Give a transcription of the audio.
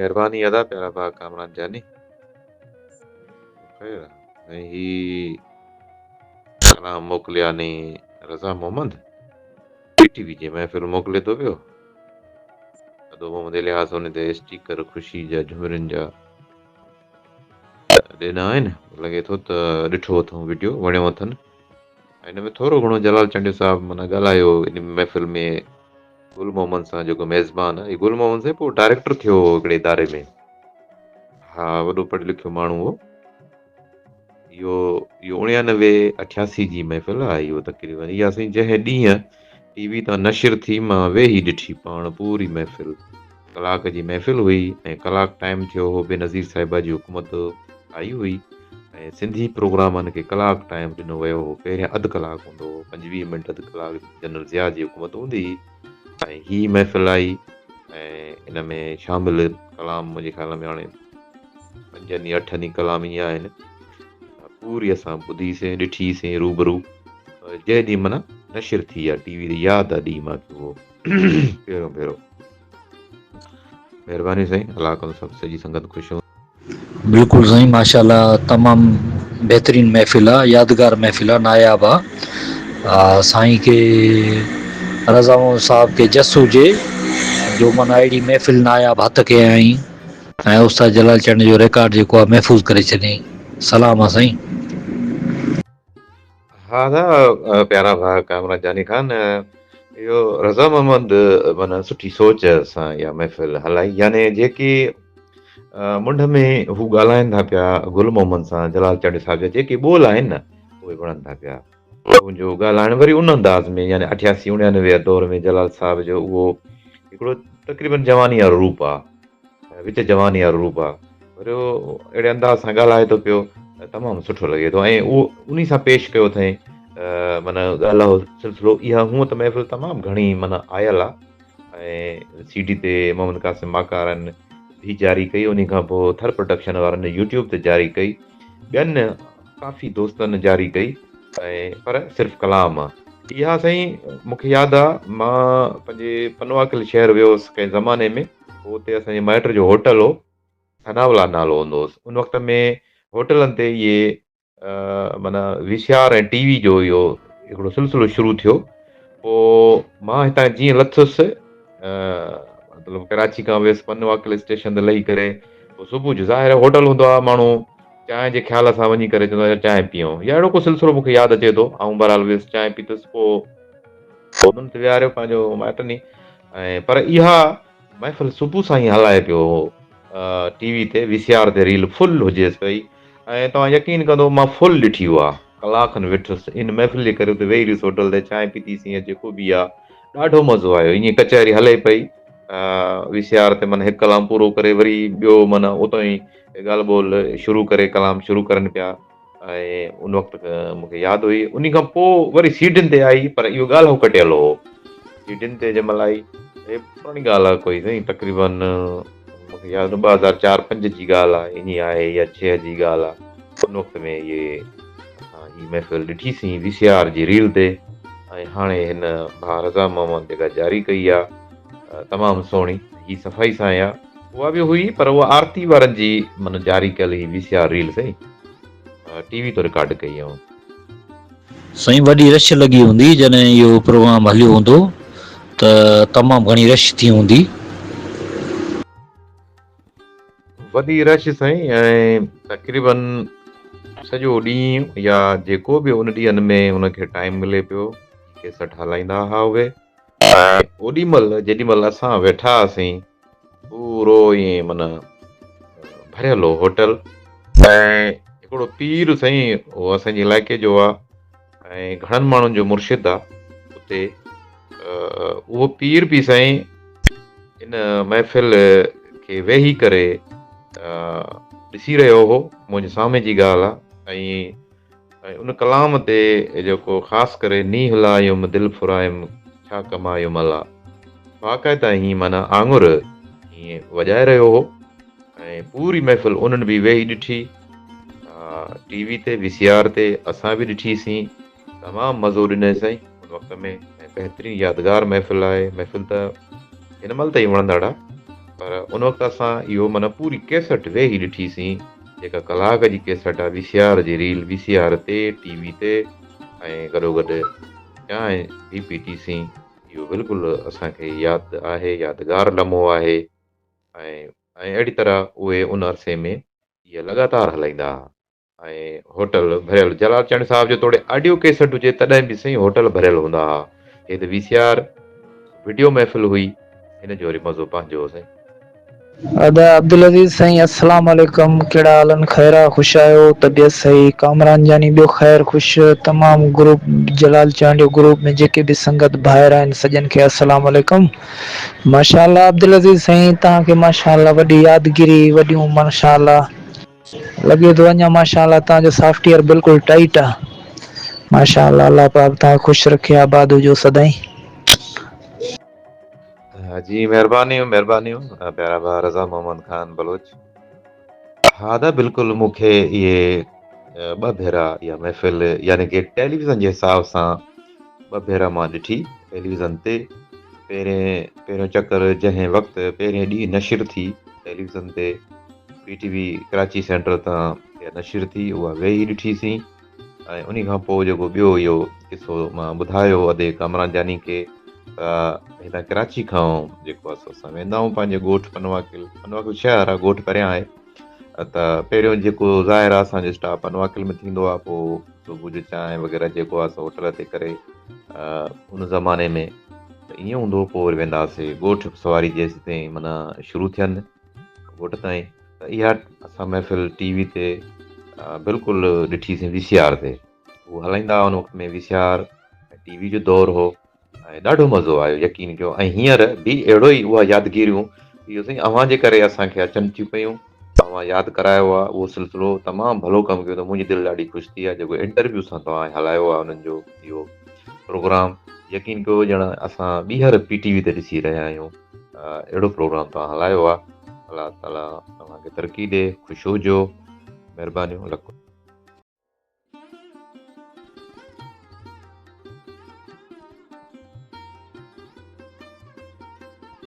مهرباني ادا پيارا ڀاء ڪامران جاني. خير ۽ هي ڪلام موڪليا ني رضا محمد پي ٽي وي جي محفل موڪلي ٿو پيو. ادو محمد الياس ان تي اسٽيڪر خوشي جا جهمرين جا ڏنا آهن لڳي ٿو ته ڏٺو اٿئون وڊيو وڻيو اٿن. ۽ ان ۾ ٿورو گهڻو جلال چانڊيو صاحب معنيٰ ڳالهايو ان محفل ۾ گل محمد سان جيڪو ميزبان هي گل محمد سائين پوء ڊائريڪٽر ٿيو هو هڪڙي اداري ۾ ها وڏو پڙهيو لکيو ماڻهو هو اهو اهو 89 88 جي محفل آهي اهو تقريبن اها سائين جنهن ڏينهن ٽي وي تان نشر ٿي مان ويهي ڏٺي پاڻ پوري محفل ڪلاڪ جي محفل هئي ۽ ڪلاڪ ٽائيم ٿيو هو بينظير صاحبه جي حڪومت آئي هئي ۽ سنڌي پروگرامن کي ڪلاڪ ٽائيم ڏنو ويو هو پهريان اڌ ڪلاڪ هوندو هو 25 منٽ اڌ ڪلاڪ جنرل ضياء جي حڪومت هوندي هئي ۽ هي محفل آئي ۽ ان ۾ شامل ڪلام منهنجي خيال ۾ هاڻي پنجن يا اٺن ئي ڪلام ائين آهن پوري اسان ٻڌي سين ڏٺي سين روبرو جنهن ڏينهن معنيٰ نشر ٿي آ ٽي وي تي ياد آ ڏينهن مان کي اهو پهريون ڀيرو مهرباني سائين الله ڪندو سڀ سڄي سنگت خوش هوندي. بلڪل سائين ماشاءالله تمام بهترين محفل آ يادگار محفل آ ناياب آ سائين کي رضا محمد صاحب کي جس هجي جو معنيٰ اهڙي محفل ناياب هٿ ڪيائين ۽ استاد جلال چنڊ جو ريڪارڊ جيڪو آ محفوظ ڪري ڇڏيائين سلام آ سائين. ها ادا پيارا ڀاء ڪامران جاني خان اهو رضا محمد معنيٰ سٺي سوچ سان اها محفل هلائي يعني جيڪي منڍ ۾ هو ڳالهائن ٿا پيا گل محمد سان جلال چانڊيو صاحب جا جيڪي ٻول آهن نه اهي وڻن ٿا پيا ان جو ڳالهائڻ وري ان انداز ۾ يعني 88 99 دور ۾ جلال صاحب جو اهو هڪڙو تقريبن جواني وارو روپ آ وچ جواني وارو روپ آ وري اهو اهڙي انداز سان ڳالهائي ٿو پيو تمام سٺو لڳي ٿو ۽ اهو انهي سان پيش ڪيو اٿئين معنيٰ ڳالهه سلسلو اها هونء ته محفل تمام گهڻي معنيٰ آيل آ ۽ سي ڊي تي محمد قاسم ماڪارن به جاري ڪئي انهي کان پوء ٿر پروڊڪشن وارن يوٽيوب تي جاري ڪئي ٻين ڪافي دوستن جاري ڪئي ۽ پر صرف ڪلام اها سائين مونکي ياد آ مان پنهنجي پنواڪل شهر ويو هوس ڪنهن زماني ۾ پوء اتي اسان جي مائٽ جو هوٽل هو، ثناء الله نالو هوندو هوس. ان وقت ۾ هوٽلن تي اهي معنيٰ وي سي آر ۽ ٽي وي جو اهو هڪڙو سلسلو شروع ٿيو. پوء مان هتان جيئن لٿس مطلب ڪراچي کان ويس پنوعاقل اسٽيشن تي لهي ڪري پوء صبح جو ظاهر آهي هوٽل هوندو آهي ماڻهو چانهه جي خيال سان وڃي ڪري چوندو آهي چانهه پيئون يا اهڙو ڪو سلسلو مون کي ياد اچي ٿو. آئون بهرحال ويس چانهه پيتس پوء انهن تي ويهاريو پنهنجو مائٽن ئي ۽ پر اها محفل صبح سان ئي هلائي پيو هو ٽي وي تي وي سي آر تي ريل فل هجيس پئي ۽ توهان يقين ڪندو مان فل ڏٺي اها ڪلاڪ کن ويٺس ان محفل جي ڪري اتي ويهي رهيس هوٽل تي چانهه پيتي سين يا جيڪو به آ ڏاڍو مزو آيو ائين ڪچهري هلي پئي وي سي آر تي معنيٰ هڪ ڪلام پورو ڪري وري ٻيو معنيٰ اتان ئي ڳالهه ٻولهه شروع ڪري ڪلام شروع ڪرن پيا ۽ ان وقت مون کي ياد هئي. انهي کان پوء وري سيڊين تي آئي پر اهو ڳالهو ڪٽيل هو. سيڊين تي جنهن مهل آئي هي پراڻي ڳالهه آهي ڪوئي سائين تقريبن مون کي ياد نه 2004 5 جي ڳالهه آهي ائين آهي يا 6 جي ڳالهه آهي ان وقت ۾ اهي اسان هي محفل ڏٺي سين وي سي آر جي ريل تي ۽ هاڻي هن ڀاء رضا محمد جيڪا جاري ڪئي آهي تمام سهڻي هي صفائي سان آ اها به هئي پر اها آرتي وارن جي معنيٰ جاري ڪيل هئي وي سي آر ريل سائين ٽي وي تو رڪارڊ ڪئي آئون. سائين وڏي رش لڳي هوندي جڏهن اهو پروگرام هليو هوندو ته تمام گهڻي رش ٿي هوندي. وڏي رش سائين ۽ تقريبن سڄو ڏينهن يا جيڪو به ان ڏينهن ۾ ان کي ٽائيم ملي پيو ڪيسٽ هلائيندا ها اهي ۽ اوڏي مهل جيڏي مهل اسان ويٺا هئاسين پورو ائين معنيٰ ڀريل هو هوٽل ۽ هڪڙو پير سائين هو اسان جي علائقي جو آ ۽ گهڻن ماڻهن جو مرشد آ اتي اهو پير به سائين ان محفل کي ويهي ڪري ڏسي رهيو هو منهنجي سامهون جي ڳالهه آ ۽ ۽ ان ڪلام تي جيڪو خاص ڪري نينهن لايم دل ڦرايم ڇا ڪمايم الا باقاعده ائين معنيٰ آڱر ائين وڄائي رهيو هو ۽ پوري محفل انهن به ويهي ڏٺي ٽي وي تي وي سي آر تي اسان به ڏٺي سين تمام مزو ڏني سائين ان وقت ۾ ۽ بهترين يادگار محفل آهي محفل ته هن مهل تائين وڻندڙ آهي. پر ان وقت اسان اهو معنيٰ پوري ڪيسٽ ويهي ڏٺي سين جيڪا ڪلاڪ جي ڪيسٽ آ وي سي آر جي ريل وي سي آر تي ٽي وي تي ۽ گڏوگڏ چانهه به پيتي سين اهو بلڪل اسان کي ياد آهي يادگار لمحو آهي ۽ ۽ اهڙي طرح اهي ان عرصي ۾ اهي لڳاتار هلائيندا ها ۽ هوٽل ڀريل جلال چانڊيو صاحب جو توڙي آڊيو ڪيسٽ هجي تڏهن به سائين هوٽل ڀريل هوندا ها هي ته وي سي آر وڊيو محفل هئي هن جو وري مزو پنهنجو هو سائين. ادا عبدالعزيز سائين السلام عليڪم ڪهڙا حال آهن خير آ خوش آهيو طبيعت صحيح ڪامران جاني ٻيو خير خوش تمام گروپ جلال چانڊيو گروپ ۾ جيڪي به سنگت ڀائر آهن سڄن کي السلام عليڪم ماشاءالله عبدالعزيز سائين توهان کي ماشاءالله وڏي يادگيري وڏيون ماشاءالله لڳي ٿو اڃا ماشاءالله توهان جو سافٽويئر بلڪل ٽائيٽ آ ماشاءالله الله پاڪ توهان کي خوش رکي آباد هجو سدائين. جي مهربانيون مهربانيون پيارا ڀاء رضا محمد خان بلوچ ها ادا بلڪل مون کي اهي ٻه ڀيرا اها محفل يعني ڪي ٽيليويزن جي حساب سان ٻه ڀيرا مان ڏٺي ٽيليويزن تي پهرين پهريون چڪر جنهن وقت پهرين ڏينهن نشر ٿي ٽيليويزن تي P T V Karachi centre تان اها نشر ٿي اها ويهي ڏٺي سين ۽ انهي کان پوء جيڪو ٻيو اهو قصو مان ٻڌايو ادي ڪامران جاني کي ته هتان ڪراچي کان جيڪو آهي سو اسان ويندا آهيون پنهنجي ڳوٺ پنواڪل پنواڪل شهر آهي ڳوٺ پريان آهي ته پهريون جيڪو ظاهر آهي اسان جو اسٽاپ پنواڪل ۾ ٿيندو آهي پوء صبح جو چانهه وغيره جيڪو آهي سو هوٽل تي ڪري ان زماني ۾ ته ائين هوندو هو پوء وري ويندا هئاسي ڳوٺ سواري جيستائين معنيٰ شروع ٿين ڳوٺ تائين ته اها اسان محفل ٽي وي تي بلڪل ڏٺي سين وي سي آر تي هو هلائيندا هئا ان وقت ۾ V C R T V جو دور هو ۽ ڏاڍو مزو آيو يقين ڪيو ۽ هينئر به اهڙو ئي اها يادگيريون اهو سائين اوهان جي ڪري اسان کي اچن ٿيون پيون اوهان ياد ڪرايو آهي اهو سلسلو تمام ڀلو ڪم ڪيو ته منهنجي دل ڏاڍي خوش ٿي آهي جيڪو انٽرويو سان توهان هلايو آهي انهن جو اهو پروگرام يقين ڪيو ڄڻ اسان ٻيهر پي ٽي وي تي ڏسي رهيا آهيون اهڙو پروگرام توهان هلايو آ الله تعالي توهان کي ترقي ڏي خوش هجو مهربانيون لک.